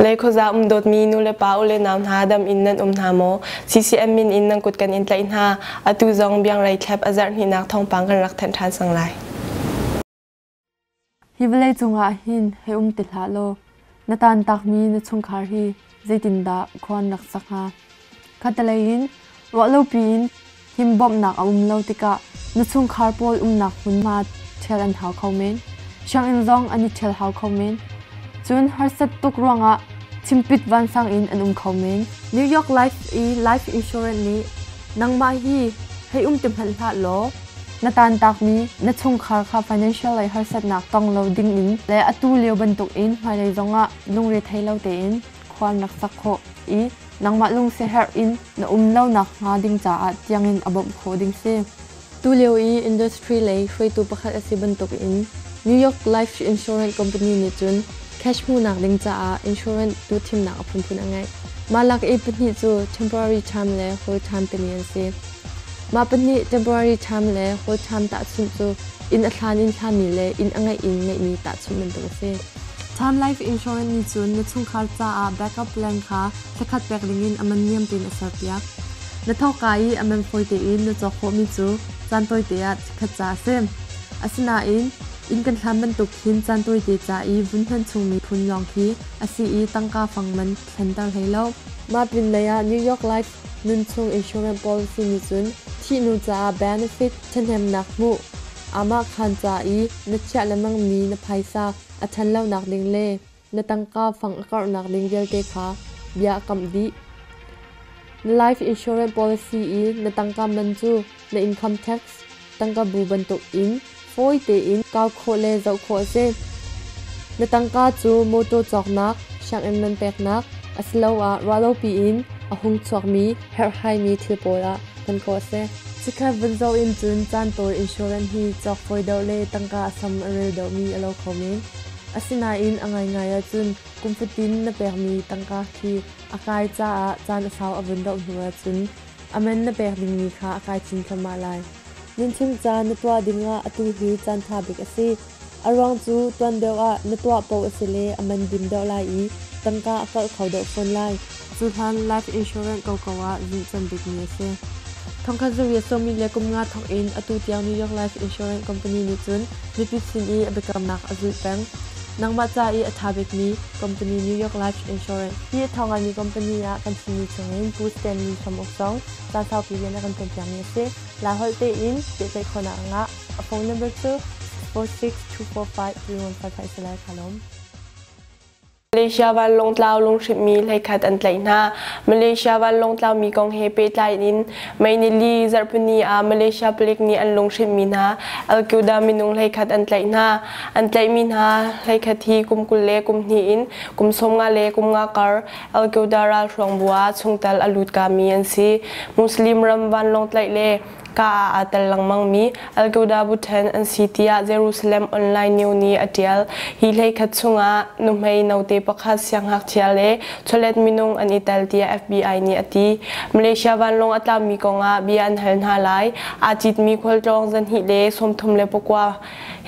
Lei khuaza um dawtmi nu le pa u le nau hna dam in nan um hna maw? CCM min in nan kut kan in tlaih hna. Atu zong biangrei thlep a zarh hnihnak thawngpang kan rak thanh ṭhan sang lai. Hi vawlei cungah hin hei um ti hlah law na taantakmi na chungkhar hi zeitindah khua an rak sak hnga? Khattelei in ruahlopi in himbawmnak a um lo tikah na chungkhar pawl umnak hmunhma ṭhial an hau kho men. Sianginn zong an i ṭhial hau kho men. Cun harsat tuk ruangah chimpit vansang in an um kho men. New York Life i life insurance nih nangmah hi hei um ti hmanh hlah law na taantakmi na chungkhar kha financial lei harsatnak tong lo dingin le atu lio bantukin hmailei zongah lungrethei lo tein khua an rak sak khawh i nangmah lungsiaherh in na um lo nakhnga ding caah tiangin a bawmh khawh ding si. Tulio i industry lei hruaitu pakhat a si bantukin New York Life Insurance Company nih cun cash hmuhnak ding caah insurance duhthimnak a phunphun a ngeih. Mah lak i pahnih cu temporary term le whole term timi an si. Mah pahnih temporary term le whole term tahchunh cu inn a hlan in hlanmi le inn a ngeih in ngeihmi tahchunh bantuk a si. Term life insurance nih cun na chungkhar caah backup plan kha thlakhat pek dingin a man niam tein a serpiak. Na thawkka i a man fawi tein na cawk khawhmi cu caan tawite ah chikkhat ca a si. Asinain inn kan hlan bantuk khin caan tawite ca i vun hman chungmi phun lawng khi a si i tangka fang man thlenter hlei lo. Mah pinlei ah New York Life nunchung insurance policy nih cun thihnu caah benefit ṭhahnemnak hmuh aamahkhan ca i na chiah lengmangmi na phaisa a ṭhanlonak ding le na tangka fang a karhnak ding vialte kha bia a kamh dih. Na life insurance policy i na tangka man cu na income tax tangka bu bantuk in fawi tein kau khawh le zoh khawh a si. Na tangka cu mawṭaw cawknak, sianginn man peknak asiloah ruahlopi in a hung chuakmi herhhaimi thil pawl ah hman khawh a si. Chikkhat vun zoh in cun caantawi insurance hi cawk fawi deuh le tangka a sam a rel deuhmi a lo kho men. Asinain a ngaingai ahcun kum fatin na pekmi tangka khi a kai caah caan a sau a vun deuh hnu ahcun a man na pek dingmi kha a kai chin thluahmah lai. Nunchung ca na tuah dingah atu hi caanṭha bik a si. A ruang cu tuan deuh ah na tuah paoh a si le a man dim deuh lai i tangka a karh kho deuh fawn lai. Cu hlan life insurance koko ah zumh cem bikmi a si. Thongkhat zariat sawmi le kum nga thawk in atu tiang New York Life Insurance Company nih cun mipi sin i a biakamnak a zulh peng. Nangmah ca i a ṭha bikmi company New York Life Insurance. Hi a ṭhawng ngaimi company ah kan chimmi chungin Pu Stanley Hram-uk zong caan saupi rian a kan ṭuanpiakmi a si. Laiholh tein pehtlaih khawhnak a ngah. A phone number cu 646 245 3155 si lai kha lawm. Malaysia vanlawng tlau lunghrinhmi hleikhat an tlaih hna. Malaysia vanlawng tlaumi kong he pehtlai in May nili zarhpini ah Malaysia palik nih an lunghrinhmi hna Al-Qaeda minung hleikhat an tlaih hna. An tlaihmi hna hleikhat hi kum 20 le kum hnih in kum 15 le kum nga kar Al-Qaeda ralhruang bu ah chungtel a lutkami an si. Muslim ram vanlawng tlaih le ka ah aa tel lengmangmi Al-Qaeda buthen an si tiah Jerusalem Online News nih a ṭial. Hi hleikhat chungah nuhmei note pakhat siangngakchia le chawlet minung an i tel tiah FBI nih a ti. Malaysia vanlawng a tlami kongah bia an hal hna lai. Aa citmi khualtlawng zahnih le 39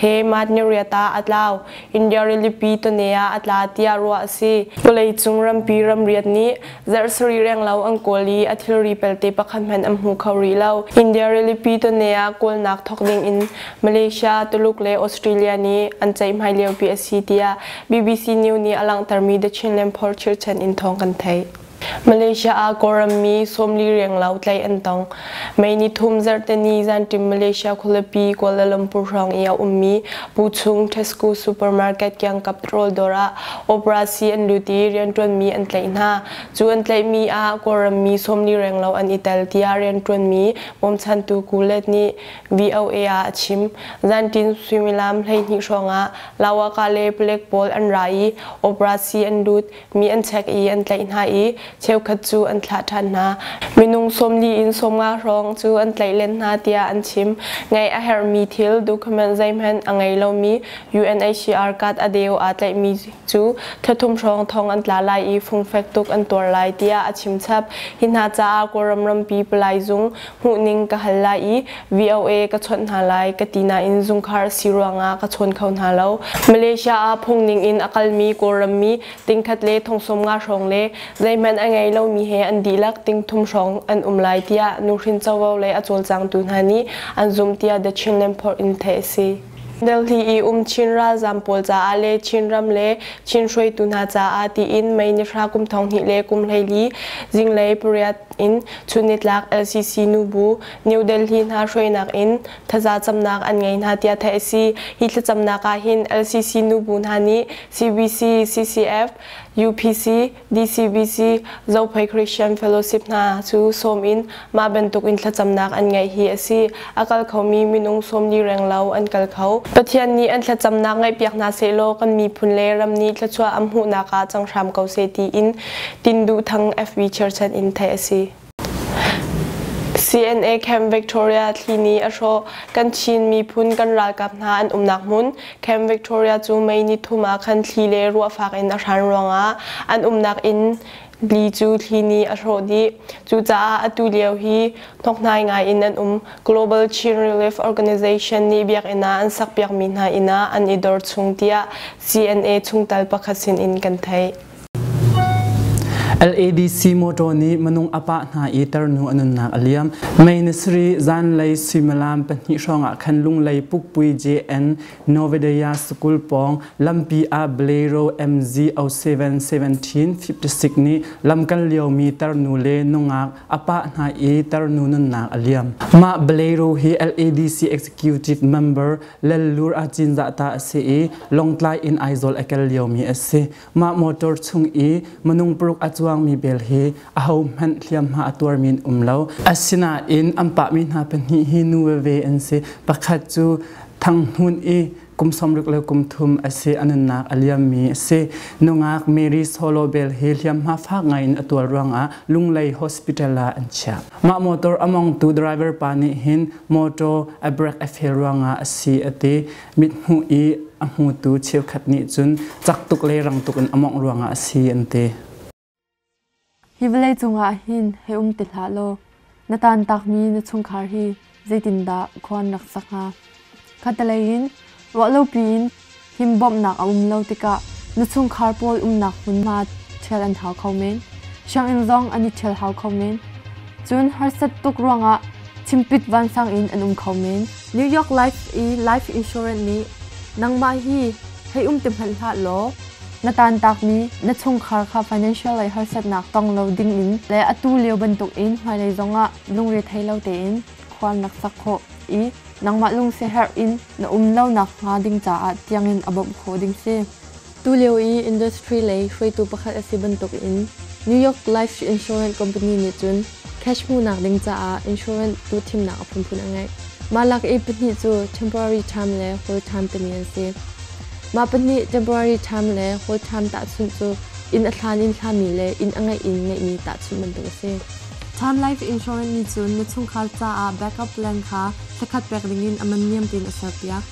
he Mat niriat ah a tlau. India rilipi tawne ah a tla tiah ruah a si. Vawleicung rampi ramriat nih zarh sarih renglo an kawl i a thilri pelte pakhat hmanh an hmu kho rih lo. India rilipi tawne ah kawlnak thawk ding in Malaysia, Tuluk le Australia nih an ceihmai liopi a si tiah BBC News nih a langhtermi The Chinland Post chirhchan in thawng kan theih. Malaysia ah Kawlram mi 40 renglo tlaih an tong. May ni thum zarhteni zanṭim Malaysia khualipi Kuala Lumpur hrawng i a ummi Puchung Tesco supermarket kiangkap rawl dawr ah operasi an lut i rianṭuanmi an tlaih hna. Cu an tlaihmi ah Kawlram mi 40 renglo an i tel tiah rianṭuanmi bawmchantu Kulet nih VOA ah a chim. Zanṭin suimilam 12 hrawngah Lawaka le palek pawl an ra i operasi an lut. Mi an check i an tlaih hna i cheukhat cu an thlah ṭhan hna. Minung 40 in 50 hrawng cu an tlaih len hna tiah an chim. Ngaih a herhmi thil document zeihmanh a ngei lomi UNHCR card a deu aa tlaihmi cu thlathum hrawng thong an tla lai i fungfek tuk an tuar lai tiah a chim chap. Hi hna caah Kawlram rampi palai zung hmuhning ka hal lai i VOA ka chawnh hna lai ka ti nain zungkhar si ruangah ka chawn kho hna lo. Malaysia ah phungning in a kalmi Kawlram mi tingkhat le thongsawm nga hrawng le zeihmanh a ngei lomi he an dihlak tingthum hrawng an um lai tiah nuhrin covo lei a cawlcangtu hna nih an zumh tiah The Chinland Post in theih a si. Delhi i um Chin ralzaam pawl caah le Chinram le Chin hruaitu hna caah tiin May ni hra kum 2024 zinglei pariat in chunnitlak LCC nubu New Delhi hna hruainak in thazacamnak an ngei hna tiah theih a si. Hi thlacamnak ah hin LCC nubu hna nih CBC, CCF, UPC, DCBC, Zophei Christian Fellowship hna cu sawm in mah bantuk in thlacamnak an ngeih hi a si. A kal khomi minung 40 renglo an kal kho. Pathian nih an thlacamnak ngaihpiak hna sehlaw kan miphun le ram nih thluachuah an hmuhnak ah cang hram ko seh tiin Tin Duh Thang FB cherchan in theih a si. CNA Camp Victoria thli nih a hrawh. Kan Chin miphun kan ralkap hna an umnak hmun Camp Victoria cu May ni thum ah khan thli le ruah fak in a hran ruangah an umnak inn li cu thli nih a hrawh dih. Cucaah atu lio hi hnokhnai ngai in an um. Global Chin Relief Organization nih biakinn ah an sakpiakmi hna inn ah an i dor chung tiah CNA chungtel pakhat sin in kan theih. LADC motor nih minung a pah hna i tarnu a nunnak a liam. May ni sarih zanlei suimilam 2 hrawngah khan Lunglei Pukpui JN Novedaya School pawng lampi ah Bolero MZ 07 17 56 nih lamkal liomi tarnu le nungak a pah hna i tarnu nunnak a liam. Mah Bolero hi LADC executive member Lallur Acinzah ta a si i Lawngtlai in Aizawl a kel liomi a si. Mah motor chung i minung paruk a cuangmi bel hi ahohmanh hliamhma a tuarmi an um lo. Asinain an pahmi hna pahnih hi nu veve an si. Pakhat cu Thanghnun i kum 63 a si, a nunnak a liammi a si. Nungak Mary Solo bel hi hliamhma fak ngaiin a tuar ruangah Lunglei Hospital ah an chiah. Mah motor a mongtu driver pa nih hin motor a brake a fail ruangah a si a ti. Mithmuh i a hmutu cheukhat nih cun cak tuk le rang tuk in a mawngh ruangah a si an ti. Hi vawlei cungah hin hei um ti hlah law na taantakmi na chungkhar hi zeitindah khua an rak sak hnga? Khattelei in ruahlopi in him bawmhnak a um lo tikah na chungkhar pawl umnak hmunhma ṭhial an hau kho men. Sianginn zong an i ṭhial hau kho men. Cun harsat tuk ruangah chimpit vansang in an um kho men. New York Life i life insurance nih nangmah hi hei um ti hmanh hlah law na taantakmi na chungkhar kha financial lei harsatnak tong lo dingin le atu lio bantukin hmailei zongah lungrethei lo tein khua an rak sak khawh i nangmah lungsiaherh in na um lo nakhnga ding caah tiangin a bawmh khawh ding si. Tulio i industry lei hruaitu pakhat a si bantukin New York Life Insurance Company nih cun cash hmuhnak ding caah insurance duhthimnak a phunphun a ngeih. Mah lak i pahnih cu temporary term le whole term timi an si. Mah pahnih temporary term le whole term tahchunh cu inn a hlan in hlami le inn a ngeih in ngeihmi tahchunh bantuk a si. Term life insurance nih cun na chungkhar caah backup plan kha thlakhat pek dingin a man niam tein a serpiak.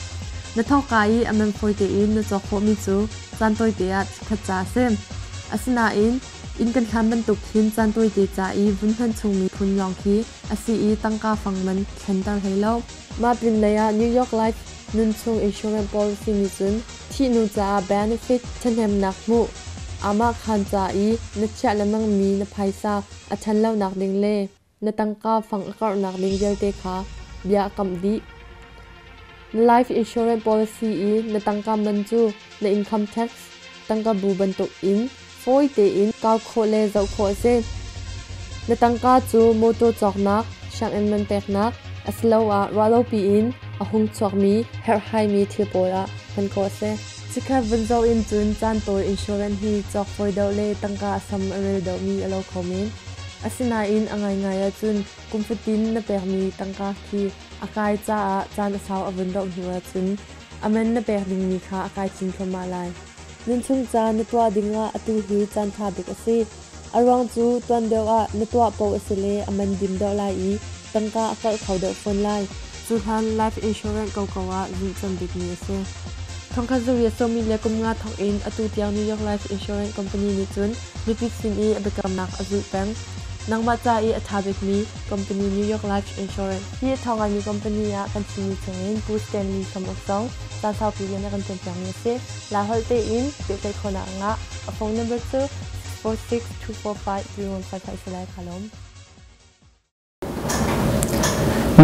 Na thawkka i a man fawi tein na cawk khawhmi cu caan tawite ah chikkhat ca a si. Asinain inn kan hlan bantuk khin caan tawite ca i vun hman chungmi phun lawng khi a si i tangka fang man thlenter hlei lo. Mah pinlei ah New York Life nunchung insurance policy nih cun thihnu caah benefit ṭhahnemnak hmuh, aamahkhaan ca i na chiah lengmangmi na phaisa a ṭhanlonak ding le na tangka fang a karhnak ding vialte kha bia a kamh dih. Na life insurance policy i na tangka man cu na income tax tangka bu bantuk in fawi tein kau khawh le zoh khawh a si. Na tangka cu mawtaw cawknak, sianginn man peknak asiloah ruahlopi in a hung chuakmi herhhaimi thil pawl ah hman khawh a si. Chikkhat vun zoh in cun caan tawi insurance hi cawk fawi deuh le tangka a sam a rel deuhmi a lo kho men. Asinain a ngaingai ahcun kum fatin na pekmi tangka khi a kai caah caan a sau a vun rauh hnu ahcun a man na pek dingmi kha a kai chin thluahmah lai. Nunchung ca na tuah dingah atu hi caanṭha bik a si. A ruang cu tuan deuh ah na tuah paoh a si le a man dim deuh lai i tangka a karh kho deuh fawn lai. Cu hlan life insurance koko ah zumh cem bikmi a si. Thongkhat zariat sawmi le kum nga thawk in atu tiang New York Life Insurance Company nih cun mipi sin i a biakamnak a zulh peng. Nangmah ca i a ṭha bikmi company New York Life Insurance. Hi a ṭhawng ngaimi company ah kan chimmi chungin Pu Stanley Hram Uk zong caan saupi rian a kan ṭuanpiakmi a si. Laiholh tein pehtlaih khawhnak a ngah. A phone number cu 646 245 3155 si lai kha lawm.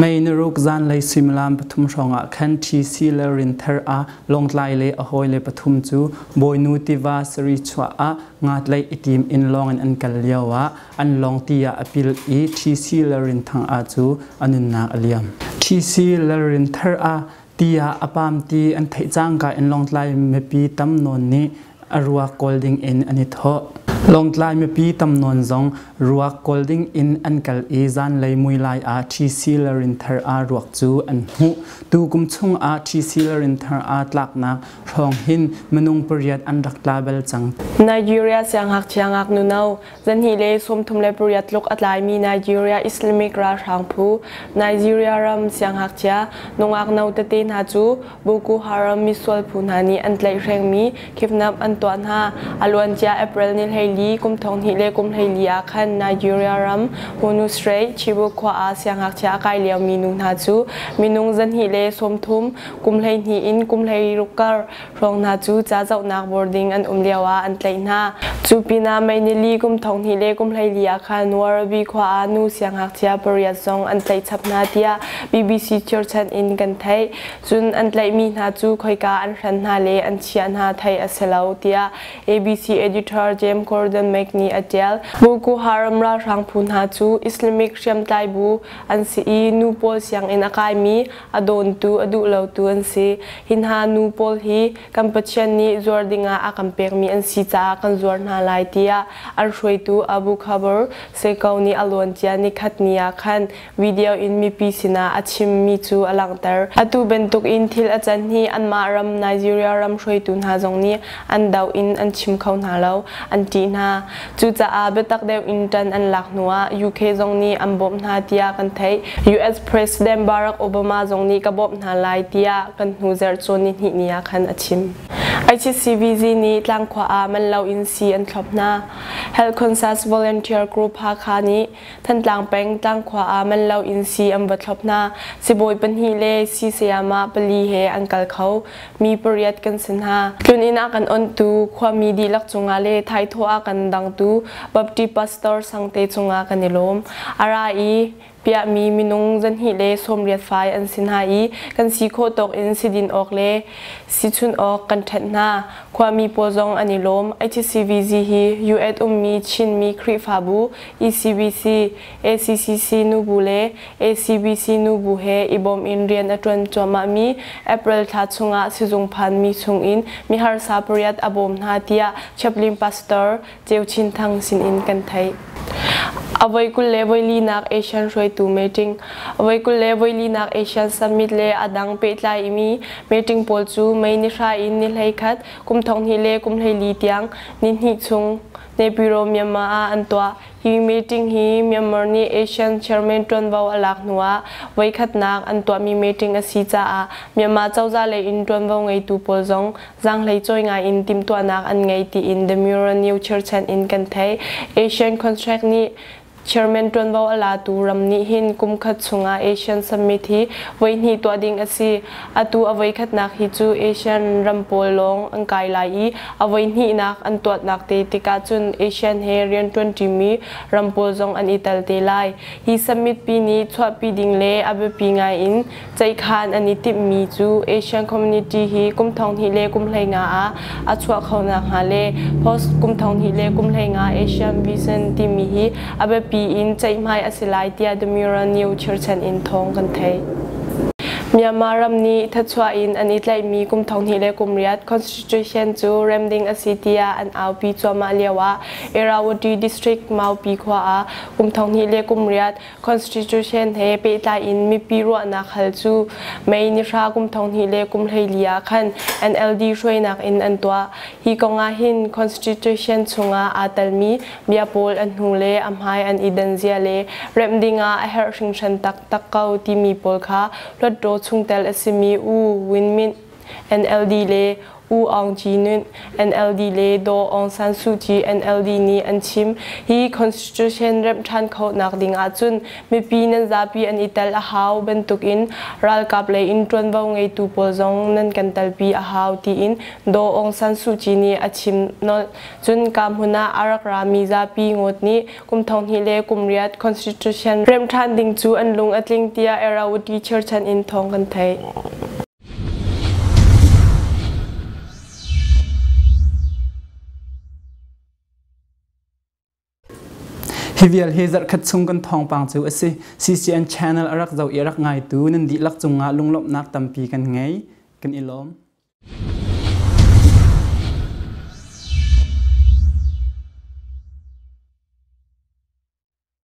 May niruk zanlei suimilam pathum hrawngah khan TC le Rinthar ah Lawngtlai le a hawile pathum cu Bawinu tiva sarih chuah ah ngatlaih i tim in lawng in an kal lio ah an lawng ti ah a pil i TC le Rinthang ah cu a nunnak a liam. TC le Rinthar ah ti ah a pam ti an theih cangka in Lawngtlai mipi tam nawn nih a ruak kawl ding in an i thawh. Lawngtlai mipi tam nawn zong ruak kawl ding in an kal i zanlei muilai ah TC le Rinthar ah ruak cu an hmuh. Tu kum chung ah TC le Rinthar ah tlaknak hrawng hin minung pariat an rak tla bal cang. Nigeria siangngakchia ngaknu no Zanhnih le 38 tluk a tlaimi Nigeria Islamic ralhrang phu Nigeria ram siangngakchia nungak no tete hna cu Boko Haram misual phu hna nih an tlaihhrengmi kidnap an tuah hna. A luancia April ni 14 kum 2024 ah khan Nigeria ram Borno State Chibok khua ah siangngakchia a kai liomi nu hna cu minung zanhnih le 30 kum 12 in kum 16 kar hrawng hna cu ca zohnak boarding an um lio ah an tlaih hna. Cu pinah May nili kum 20 le kum 14 ah khan Warabi khua ah nu siangngakchia pariat zong an tlaih chap hna tiah BBC cherchan in kan theih. Cun an tlaihmi hna cu khoika an hran hna le an chiah hna theih a si lo tiah ABC editor James Gordon Mac nih a ṭial. Boko Haram ralhrang phu hna cu Islamic hriamtlai bu an si i nu pawl sianginn a kaimi a dawntu a duh lotu an si. Hi hna nu pawl hi kan Pathian nih zuar dingah a kan pekmi an si caah kan zuar hna lai tiah an hruaitu Abu Khabar Seko nih a luancia nikhat ni ah khan video in mipi sinah a chimmi cu a langhter. Atu bantuk in thil a can hi anmah ram Nigeria ram hruaitu hna zong nih an doh in an chim kho hna lo, an ṭih hna. Cucaah biatak deuh in ṭan an lak hnuah UK zong nih an bawmh hna tiah kan theih. US President Barack Obama zong nih ka bawmh hna lai tiah kan hnu zarh cawn nihnih ni ah khan a chim. HCVZ nih Tlangkhua ah man loin sii an thlop hna. Health Conscious Volunteer Group Hakha nih Thantlang peng Tlangkhua ah man loin sii an va thlop hna. Sibawi pahnih le sii sayamah pali he an kal kho. Mi pariat kan si hna. Tluninn ah kan onhtu khuami dihlak cungah le thaithawh ah kan dangtu Baptist Pastor Sangte cungah kan i lawm. A ra i piahmi minung zanhnih le 80 fai an si hna i kan si khawh tawk in sidin awk le sichunh awk kan ṭhenh hna. Khuami pawl zong an i lawm. HCVZ hi US ummi Chinmi Khrihfabu ECBC, ACCC nubu le ACBC nubu he i bawm in rian a ṭuan cuahmahmi April thla chungah sizung phanmi chungin miharsa pariat a bawm hna tiah Chaplain Pastor Ceu Chin Thang sinin kan theih. A voi 20 le voi linak ASEAN hruaitu meeting, a voi 20 le voi linak ASEAN Summit le a dang pehtlai meeting pawl cu May ni hra in ni 11 kum 2000 le kum 14 tiang ni hnih chung Naypyidaw, Myanmar ah an tuah. Hi meeting hi Myanmar nih ASEAN chairman ṭuanvo a lak hnuah voikhatnak an tuahmi meeting a si caah Myanmar cozah lei in ṭuanvo ngeitu pawl zong zaanghleicawi ngai in timhtuahnak an ngei tiin The Mirror News cherchan in kan theih. ASEAN contract nih Chairman ṭuanvo a latu ram nih hin kum khat chungah ASEAN Summit hi voihnih tuah ding a si. Atu a voikhatnak hi cu ASEAN ram pawl lawng an kai lai i a voihnihnak an tuahnak te tikah cun ASEAN he rianṭuanṭimi ram pawl zong an i tel te lai. Hi summit pi nih chuahpi ding le a biapi ngai in ceihkhan an i timhmi cu ASEAN Community hi kum 2000 le kum 15 ah a chuah kho nakhnga le post kum 2000 le kum 15 ASEAN Vision timi hi a biapi in ceihmai a si lai tiah The Mirror News cherchan in thawng kan theih. Myanmar ram nih thatchuah in an i tlaihmi kum 2008 Constitution cu rem ding a si tiah an aupi cuahmah lioah Irrawaddy District Maupi khua ah kum 2008 Constitution he pehtlai in mipi ruahnak hal cu May ni hra kum 2014 ah khan NLD hruainak in an tuah. Hi kong ah hin Constitution chungah aa telmi bia pawl a hnu le a hmai an i dan zia le remh dingah a herh hringhran taktak ko timi pawl kha Hluttaw chungtel a simi U Win Myint NLD le U Aung Kyi Nyunt NLD le Daw Aung San Suu Kyi NLD nih an chim. Hi constitution remh ṭhan khonak ding ahcun mipi nan zapi an i tel a hau bantukin ralkap lei in ṭuanvo ngeitu pawl zong nan kan telpi a hau tiin Daw Aung San Suu Kyi nih a chim nolh. Cun ka hmun ah a rak rami zapi ngawt nih kum 2008 constitution remh ṭhan ding cu an lung a tling tiah Irrawaddy cherchan in thawng kan theih. Hi vial hi zarhkhat chung kan thawngpang cu a si. CCN channel a rak zoh i a rak ngaitu nan dihlak cungah lunglawmhnak tampi kan ngei. Kan i lawm.